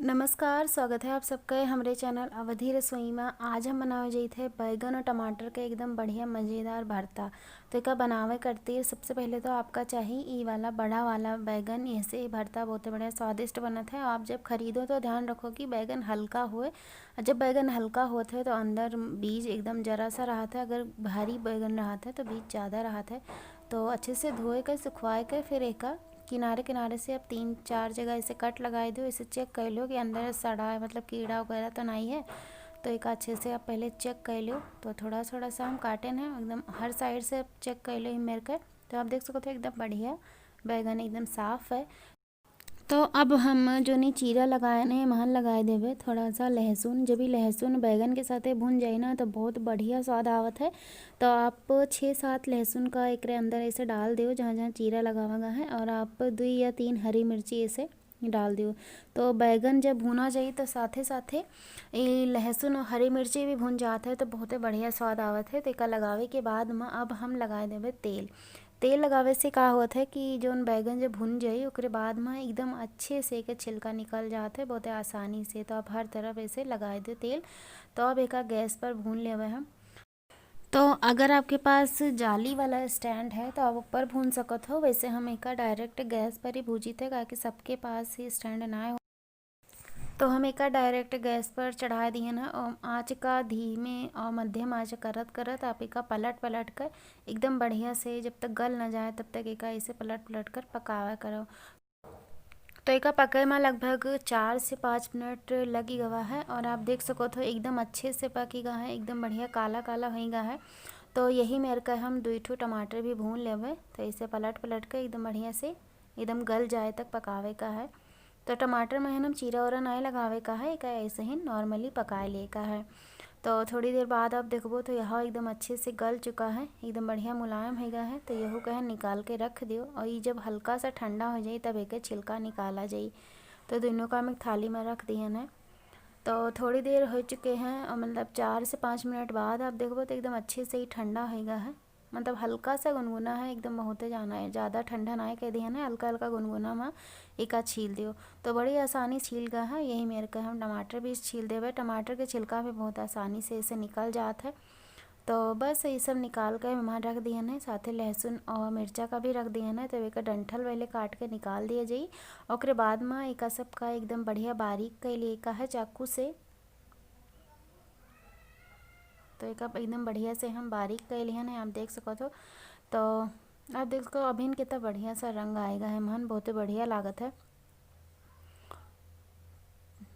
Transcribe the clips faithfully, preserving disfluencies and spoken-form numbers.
नमस्कार, स्वागत है आप सबके हमरे चैनल अवधी रसोई में। आज हम बनावे जाइत है बैगन और टमाटर के एकदम बढ़िया मज़ेदार भरता। तो एका बनावे करती सबसे पहले तो आपका चाही ई वाला बड़ा वाला बैगन, ऐसे भरता बहुत बढ़िया स्वादिष्ट बनत है। आप जब खरीदो तो ध्यान रखो कि बैगन हल्का होए, और जब बैगन हल्का होत है तो अंदर बीज एकदम जरा सा रहत है, अगर भारी बैगन रहत है तो बीज ज़्यादा रहत है। तो अच्छे से धोए के, सुखवाए के, फिर एका किनारे किनारे से आप तीन चार जगह ऐसे कट लगाए दो। इसे चेक कर लो कि अंदर सड़ा है, मतलब कीड़ा वगैरह तो नहीं है। तो एक अच्छे से आप पहले चेक कर लो। तो थोड़ा थोड़ा सा हम काटे हैं, एकदम हर साइड से आप चेक कर लो ही मेरे के। तो आप देख सकते हो एकदम बढ़िया बैगन एकदम साफ है। तो अब हम जो नी चीरा लगाए ने महन लगाए देबे थोड़ा सा लहसुन। जब ई लहसुन बैगन के साथे भुन जाई ना तो बहुत बढ़िया स्वाद आवत है। तो आप छः सात लहसुन का एकरे अंदर ऐसे डाल दियो जहाँ जहाँ चीरा लगावा गा है, और आप दुई या तीन हरी मिर्ची ऐसे डाल दियो। तो बैगन जब भुना जाई तो साथे साथे ई लहसुन और हरी मिर्ची भी भुन जात है तो बहुते बढ़िया स्वाद आवत है। तो एका लगावे के बाद में अब हम लगाए देबे तेल। तेल लगावे से का होत है कि जौन बैगन जब भुन जाई ओकरे बाद में एकदम अच्छे से एके छिलका निकल जात है बहुते आसानी से। तो आप हर तरफ ऐसे लगाए दे तेल। तो अब एका गैस पर भून लेवे हम। तो अगर आपके पास जाली वाला स्टैंड है तो आप ऊपर भून सकत हो, वैसे हम एका डायरेक्ट गैस पर ही भूजी थे, काहे कि सबके पास ही स्टैंड ना हो। तो हम एका डायरेक्ट गैस पर चढ़ा दिए ना, और आँच का धीमे और मध्यम आँच करत करत आप एका पलट पलट कर एकदम बढ़िया से जब तक गल ना जाए तब तक एका ऐसे पलट पलट कर पकावा करो। तो एका पके में लगभग चार से पाँच मिनट लगी गवा है, और आप देख सकत हो एकदम अच्छे से पकी गा है, एकदम बढ़िया काला काला होई गा है। तो यही मेर का हम दुई ठो टमाटर भी भून लेवे। तो इसे पलट पलट के एकदम बढ़िया से एकदम गल जाए तक पकावे का है। तो टमाटर में हम चीरा ओरा नाई लगावे का है, एका ऐसे ही नॉर्मली पकाए ले का है। तो थोड़ी देर बाद आप देखबो तो यह एकदम अच्छे से गल चुका है, एकदम बढ़िया मुलायम हो गया है। तो यहू का है निकाल के रख दियो, और ये जब हल्का सा ठंडा हो जाई तब एके छिलका निकाला जाई। तो दोनों का हम एक थाली में रख दिहन है। तो थोड़ी देर हो चुके हैं, और मतलब चार से पाँच मिनट बाद आप देखबो तो एकदम अच्छे से ही ठंडा हो गया है, मतलब हल्का सा गुनगुना है, एकदम बहुते जाना है, ज़्यादा ठंडा ना है कह दिया ना, हल्का हल्का गुनगुना में एका छील दियो। तो बड़ी आसानी छील गा है। यही मेर के हम टमाटर भी छील देवे। टमाटर के छिलका भी बहुत आसानी से ऐसे निकल जात है। तो बस ये सब निकाल के हम रख दिहन है, साथे लहसुन और मिर्चा का भी रख दिहन है। तो एक डंठल पहले काट के निकाल दिया जाई। ओकरे बाद में एका सबका एकदम बढ़िया बारीक कर लिए का है चाकू से। तो एका एकदम बढ़िया से हम बारीक कर लिहन है, आप देख सकत हो। तो आप देख सको अभिन कितना बढ़िया सा रंग आएगा है, मन बहुते बढ़िया लागत है।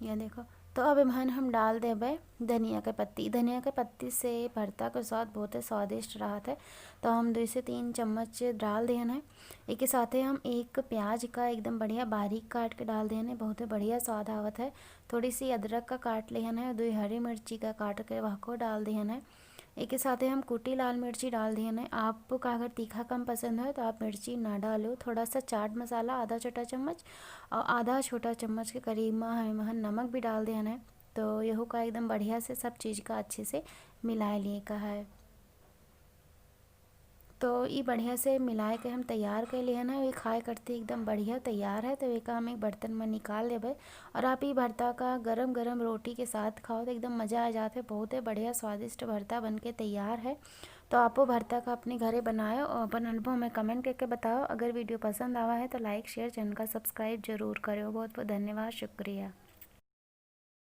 ये देखो, तो अब एमहन हम डाल देबे धनिया के पत्ती। धनिया के पत्ती से भरता के स्वाद बहुते स्वादिष्ट रहत है। तो हम दो से तीन चम्मच डाल देहन है। एके साथे हम एक प्याज का एकदम बढ़िया बारीक काट के डाल देहन है, बहुते बढ़िया स्वाद आवत है। थोड़ी सी अदरक का काट लेहन है, दो हरी मिर्ची का काट के वह को डाल देहन है। एके साथे हम कुटी लाल मिर्ची डाल दिहन है। आपका अगर तीखा कम पसंद है तो आप मिर्ची ना डालो। थोड़ा सा चाट मसाला आधा छोटा चम्मच और आधा छोटा चम्मच के करीब में हम एमहन नमक भी डाल दिहन है। तो यहू का एकदम बढ़िया से सब चीज़ का अच्छे से मिला लिए का है। तो ई बढ़िया से मिलाए के हम तैयार कर लिहन है। ये खाए करती एकदम बढ़िया तैयार है। तो एका हम एक बर्तन में निकाल लेबे और आप ई भरता का गरम गरम रोटी के साथ खाओ तो एकदम मज़ा आ जात है। बहुत ही बढ़िया स्वादिष्ट भरता बन के तैयार है। तो आपो भरता का अपने घरे बनाओ और अपन अनुभव में कमेंट करके बताओ। अगर वीडियो पसंद आवा है तो लाइक, शेयर, चैनल का सब्सक्राइब जरूर करो। बहुत बहुत धन्यवाद, शुक्रिया।